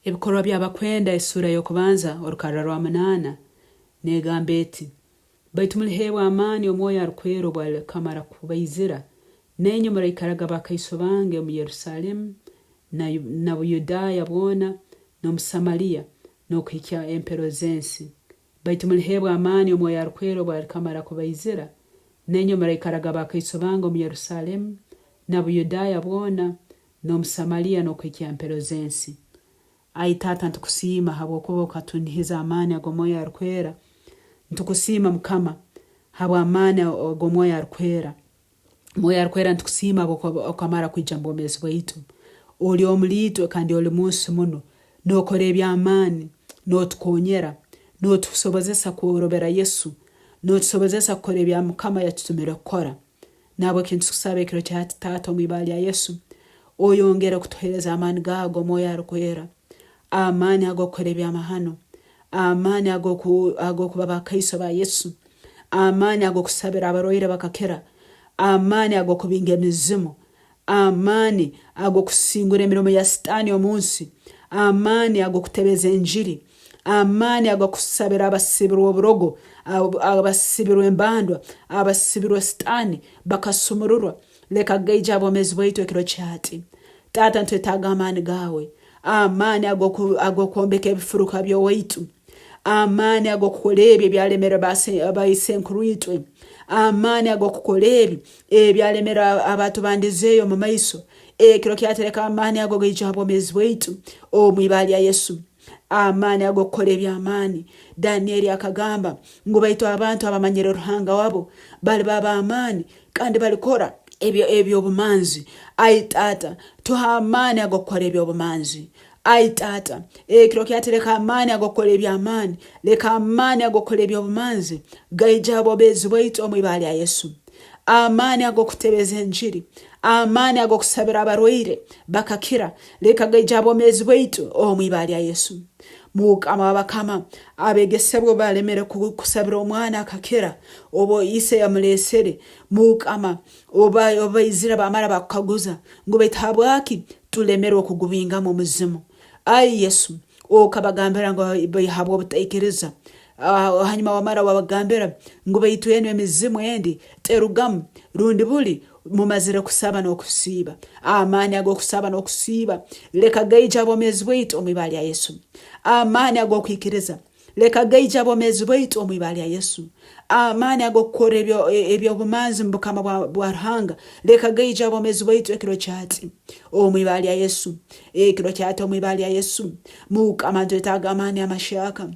Ebikorwa by'Abakwenda esuura y'okubanza orukarra rwa munaana n'egamba eti, Baitu muliheebwa amaani Omwoyo Arukwera obu alikamara kubaizira, nainywe muraikaraga bakaiso bange omu Yerusalemu na na Buyudaaya bwona n'omu Samaliya n'okuhikya empero z'ensi. Baitu muliheebwa amaani Omwoyo Arukwera obu alikamara kubaizira, nainywe muraikaraga bakaiso bange omu Yerusalemu na Buyudaaya bwona n'omu Samaliya n'okuhikya ha mpero z'ensi. Ai Taata ntukusiima habwokuba okatunihiza amaani ag'Omwoyo Arukwera. Ntukusiima Mukama habw'amaani ag'Omwoyo Arukwera. Mwoyo Arukwera ntukusiima habwokuba okamara kwija mu bwomeezi bwaitu. Oli omuli itwe kandi oli munsi muno. Nokora eby'amaani, notukonyera, notusobozesa kworobera Yesu, notusobozesa kukora ebya Mukama yatutumire kukora. Nahabweki nitukusaba ekiro kya hati Taata omu ibara lya Yesu, oyongere kutuheereza amaani gaawe ag'Omwoyo Arukwera, amaani ag'okukora ebyamahano, amaani ag'okuba bakaiso ba Yesu, amaani ag'okusabira abarwaire bakakira, amaani ag'okubinga emizimu, amaani ag'okusingura emirimo ya Sitaani omu nsi, amaani ag'okutebeza enjiri, amaani ag'okusabira abasibirwe oburogo, abasibirwe embandwa, abasibirwe Sitaani bakasumururwa. Leka gaije ha bwomeezi bwaitu ekiro kya hati. Taata nitwetaaga amaani gaawe, amaani ag'okwombeka ebifuruka by'owaitu, amaani ag'okukora ebi ebyalemere baisenkuruitwe, amaani ag'okukora ebi ebyalemere abatubandizeeyo omu maiso. Ekiro kya hati leka amaani ago gaije ha bwomeezi bwaitu omu ibara lya Yesu. Amaani ag'okukora eby'amaani. Danieri akagamba ngu baitu abantu abamanyire Ruhanga wabo baliba b'amaani kandi balikora eby'obumanzi. Ai Taata, tuhe amaani ag'okukora eby'obumanzi. Ai Taata, ekiro kya hati leka amaani ag'okukora eby'amaani, leka amaani ag'okukora eby'obumanzi gaije ha bwomeezi bwaitu omu ibara lya Yesu. Amaani ag'okutebeza enjiri, amaani ag'okusabira abarwaire bakakira, leka gaije ha bwomeezi bwaitu omu ibara lya Yesu. Mukama w'abakama, abegesebwa obu balemere kusabira omwana akakira, obu ise yamuleesere, Mukama, obu baizire bamara bakukaguza ngu baitu habwaki tulemerwe okugubingamu omuzimu? Ai Yesu, okabagambira ngu habw'obutaikiriza. Hanyuma wamara wabagambira ngu baitu enu emizimu endi terugamu rundi buli mumazire kusaba n'okusiiba. Amaani ag'okusaba n'okusiiba leka gaije ha bwomeezi bwaitu omu ibara lya Yesu. Amaani ag'okwikiriza leka gaije ha bwomeezi bwaitu omu ibara lya Yesu. Amaani ag'okukora eby'obumanzi mu bukama bwa Ruhanga leka gaije ha bwomeezi bwaitu ekiro kya hati omu ibara lya Yesu. Ekiro kya hati omu ibara lya Yesu. Mukama nitwetaaga amaani amahyaka.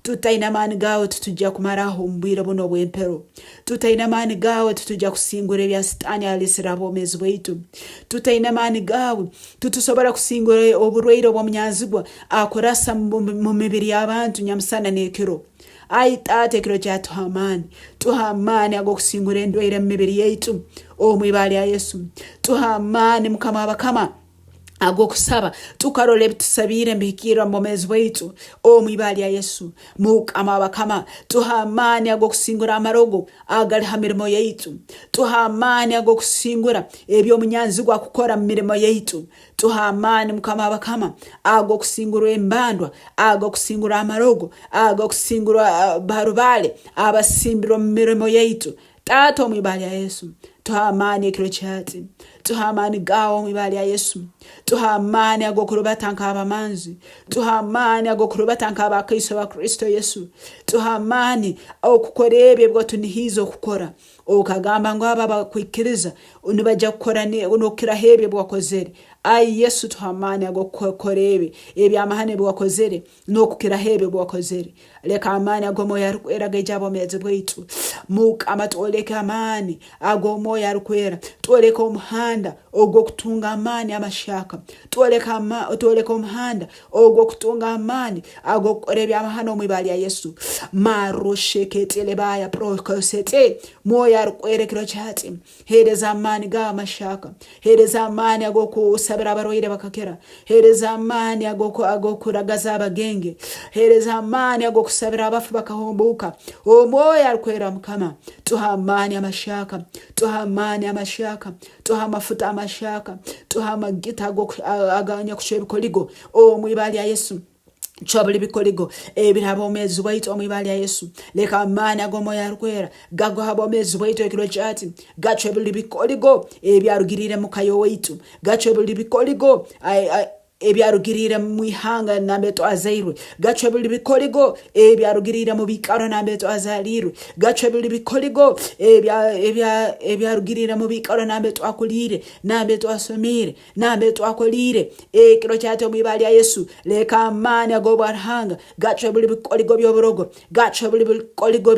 Tutaine amaani gaawe titujja kumaraho omu bwire bunu obw'empero. Tutaine amaani gaawe titujja kusingura ebya Sitaani alesere ha bwomeezi bwaitu. Tutaine amaani gaawe titusobora kusingura oburwaire obw'omunyanzigwa akurasa mu mibiri y'abantu nyamusana n'ekiro. Ai Taata ekiro kya tuha amaani. Tuha amaani ag'okusingura endwaire mu mibiri yaitu omu ibara lya Yesu. Tuha amaani Mukama w'abakama ag'okusaba tukarora ebitusabiire nibihikirra omu bwomeezi bwaitu omu ibara lya Yesu. Mukama w'abakama, tuhe amaani ag'okusingura amarogo agali ha mirimo yaitu. Tuhe amaani ag'okusingura eby'omunyanzigwa akukora mu mirimo yaitu. Tuhe amaani Mukama w'abakama ag'okusingura embandwa, ag'okusingura amarogo, ag'okusingura barubaale abasimbirwe omu mirimo yaitu. Taata omu ibara lya Yesu, tuhe amaani ekiro kyati. Tuhe amaani gaawe omu ibara lya Yesu. Tuhe amaani ag'okurubata nk'abamanzi. Tuhe amaani ag'okurubata nk'abakaiso ba Kristo Yesu. Tuhe amaani okukora ebi ebi watunihiize okukora. Okagamba ngu abo abakwikiriza nibaija kukora n'okukiraho ebi ebi wakozere. Ai Yesu, tuhe amaani ag'okukora ebi ebyamahano ebi wakozere n'okukiraho ebi ebi wakozere. Leka amaani ag'Omwoyo Arukwera gaije ha bwomeezi bwaitu. Mukama twoleke amaani ag'Omwoyo Arukwera. Twoleke omuhanda ogw'okutunga amaani amahyaka. Twoleke omuhanda ogw'okutunga amaani ag'okukora ebyamahano omu ibara lya Yesu. Marosheketelebaya prokosete. Mwoyo Arukwera ekiro kya hati, heereza amaani gaawe amahyaka. Heereza amaani ag'okusabira. ag'okusabira abarwaire bakakira. Heereza amaani ag'okuragaza abagenge. Heereza amaani ag'okusabira abafu bakahumbuuka. Omwoyo arukwera Mukama, tuha amaani amahyaka, tuha amaani amahyaka, tuha amafuta amahyaka, tuha amagita aganyakucwa ebikoligo omu ibara lya Yesu. Cwa buli bikoligo ebiri ha bwomeezi bwaitu omu ibara lya Yesu. Leka amaani ag'Omwoyo Arukwera gagwe ha bwomeezi bwaitu ekiro kyati. Gacwe buli bikoligo ebyarugiriire muka y'owaitu. Gacwe buli bikoligo ebyarugiriire mu ihanga nambere twazairwe. Gacwe buli bikoligo ebyarugiriire mu biikaro nambere twazaliirwe. Gacwe buli bikoligo ebyarugiriire mu biikaro nambere twakuliire, nambere twasomiire. Nambere twakoliire ekiro kyati omu ibara lya Yesu, leka amaani ag'obwa Ruhanga gacwe buli bikoligo by'oburogo, gacwe buli bikoligo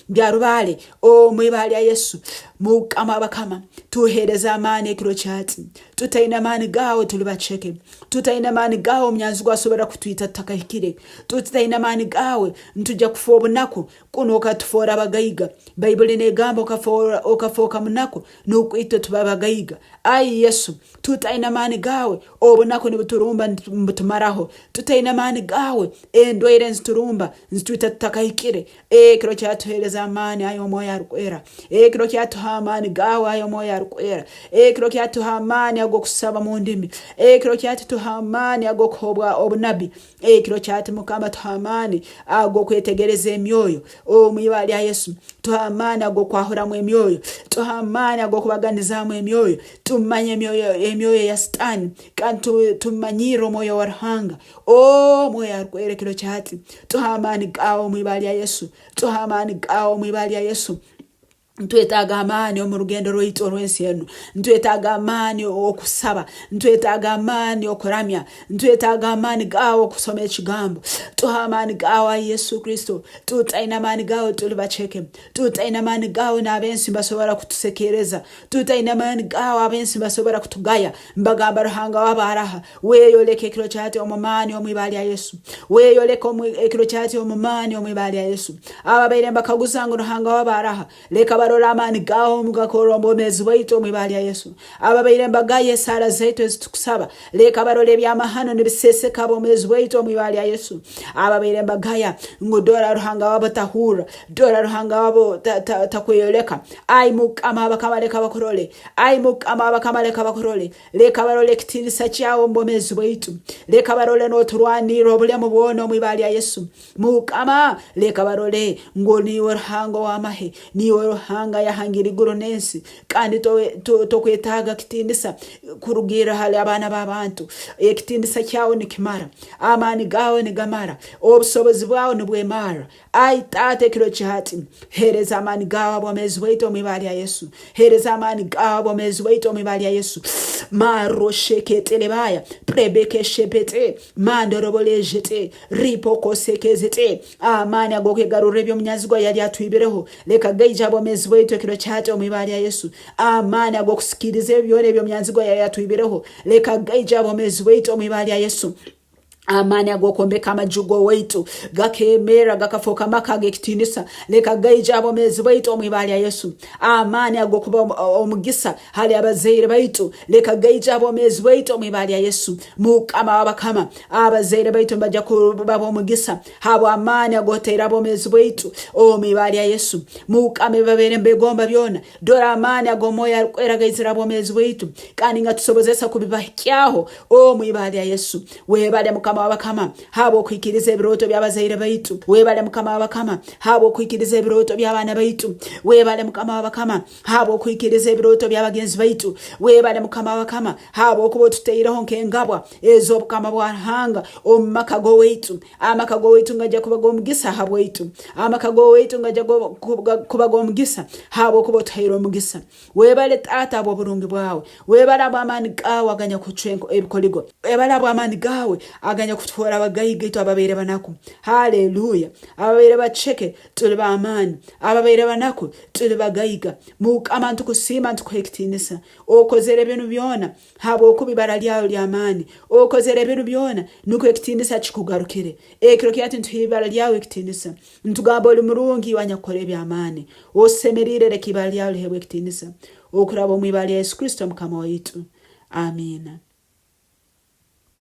bya rubaale omu ibara lya Yesu. Mukama abakama, tuheereze amaani ekiro kyati. Tutaine amaani gaawe tuli baceke. Tutaine amaani gaawe omunyanzigwa asobora kutwita tutakahikire. Tutaine amaani gaawe nitujja kufa obunaku Kunu okatufoora abagaiga. Baibuli negamba okafooka munaku nukwo itwe tube abagaiga. Ai Yesu, tutaine amaani gaawe, obunaku nibuturumba nibutumaraho. Tutaine amaani gaawe, endwaire nziturumba nzitwita tutakahikire. Ekiro kyatuheereza amaani ai Omwoyo Arukwera. Ekiro kyatuha amaani gaawe ai Omwoyo Arukwera. Ekiro kyatuha amaani ag'okusaba mu ndimi. Ekiro kyatutuha amaani ag'okuha obunabbi. Ekiro kyati Mukama tuha amaani ag'okwetegereza emyoyo omu ibara lya Yesu. Tuha amaani ag'okwahuramu emyoyo, tuha amaani ag'okubaganizaamu emyoyo, tumanye emyoyo, emyoyo ya Sitaani kandi tumanyirre omwoyo wa Ruhanga. Omwoyo arukwera ekiro kyati tuha amaani gaawe omu ibara lya Yesu, tuha amaani gaawe omu ibara lya Yesu. Ntwetaaga amaani omu rugendo rwaitu orw'ensi enu. Ntwetaaga amaani okusaba. Ntwetaaga amaani okuramya. Ntwetaaga amaani gaawe okusoma ekigambo. Tuha amaani gaawe ai Yesu Kristo. Tutaine amaani gaawe tuli baceke. Tutaine amaani gaawe n'abensi nibasobora kutusekereza. Tutaine amaani gaawe abensi nibasobora kutugaya. Nibagamba Ruhanga wabo araha. Weyoleke ekiro kyati omu maani omu ibara lya Yesu. Weyoleke ekiro kyati omu maani omu ibara lya Yesu. Ababaire nibakaguza ngu Ruhanga wabo araha, leka barole amaani gawe omu gakorra omu bwomeezi bwaitu omu ibara lya Yesu. Ababaire nibagaya esaara zaitu ezitukusaba, leka barole ebyamahano nibiseseka bwomeezi bwaitu omu ibara lya Yesu. Ababaire nibagaya ngu dora Ruhanga wabo tahurra, dora Ruhanga wabo takweyoleka. Ai Mukama abakama leka bakurole. Ai Mukama abakama leka bakurole. Leka barole ekitiinisa kyawe omu bwomeezi bwaitu. Leka barole n'oturwanirra obulemu bwona omu ibara lya Yesu. Mukama, leka barole ngu niiwe Ruhanga ow'amahe, niiwe Ruhanga ayahangire iguru n'ensi, kandi tokwetaaga kitiinisa kurugirra hali abaana b'abantu. Ekitiinisa kyawe nikimara, amaani gaawe nigamara, obusobozi bwawe nibwemarra. Ai Taata, ekiro kyati, heereza amaani gaawe abwomeezi bwaitu omu ibara lya Yesu. Heereza amaani gaawe abwomeezi bwaitu omu ibara lya Yesu. Marosheketelebaya, prebekeshepete, mandorobolejete, ripokosekezete. Amaani ag'okwegarurra eby'omunyanzigwa yali atwibireho, leka gaije abwomeezi bwaitu ekiro kyati omu ibara lya Yesu. Amaani ag'okusikiiriza ebyo byona eby'omunyanzigwa yali atwibireho, leka gaije abwomeezi bwaitu omu ibara lya Yesu. Amaani ag'okwombeka amaju g'owaitu gakemerra gakafooka maka ag'ekitiinisa. Leka gaije ha bwomeezi bwaitu omu ibara lya Yesu. Amaani ag'okuba omugisa hali abazaire baitu leka gaije ha bwomeezi bwaitu omu ibara lya Yesu. Mukama w'abakama, abazaire baitu nibaija kuba b'omugisa habw'amaani agotaire ha bwomeezi bwaitu omu ibara lya Yesu. Mukama ebi babaire nibegomba byona, Dora amaani ag'Omwoyo Arukwera gaizira ha bwomeezi bwaitu kandi ngatusobozesa kubibahikyaho omu ibara lya Yesu. Webale Mukama w'abakama habw'okuhikiriza ebirooto by'abazaire baitu. Webale Mukama w'abakama habw'okuhikiriza ebirooto by'abaana baitu. Webale Mukama w'abakama habw'okuhikiriza ebirooto by'abagenzi baitu. Webale Mukama w'abakama habw'okuba otutaireho nk'engabwa ez'obukama bwa Ruhanga omu maka g'owaitu. Amaka g'owaitu ngaija kuba g'omugisa habwaitu. Amaka g'owaitu ngaija kuba g'omugisa habwokuba otuhaire omugisa. Webale Taata habw'oburungi bwawe. Webale habw'amaani gaawe aganyakucwa ebikoligo. Webale habw'amaani gaawe aganyakutufoora abagaiga itwe ababaire banaku. Haleluya! Ababaire baceke tuli b'amaani. Ababaire banaku tuli bagaiga. Mukama ntukusiima ntukuha ekitiinisa. Okozere binu byona Habwokuba ibara lyawe ly'amaani, okozere ebintu byona nukwo ekitiinisa kikugarukire. Ekiro kyati nituha ibara lyawe ekitiinisa, nitugamba oli murungi iwe anyakukora eby'amaani. Osemeriire leka ibara lyawe lihebwe ekitiinisa okuraba omu ibara lya Yesu Kristo Mukama waitu. Amiina.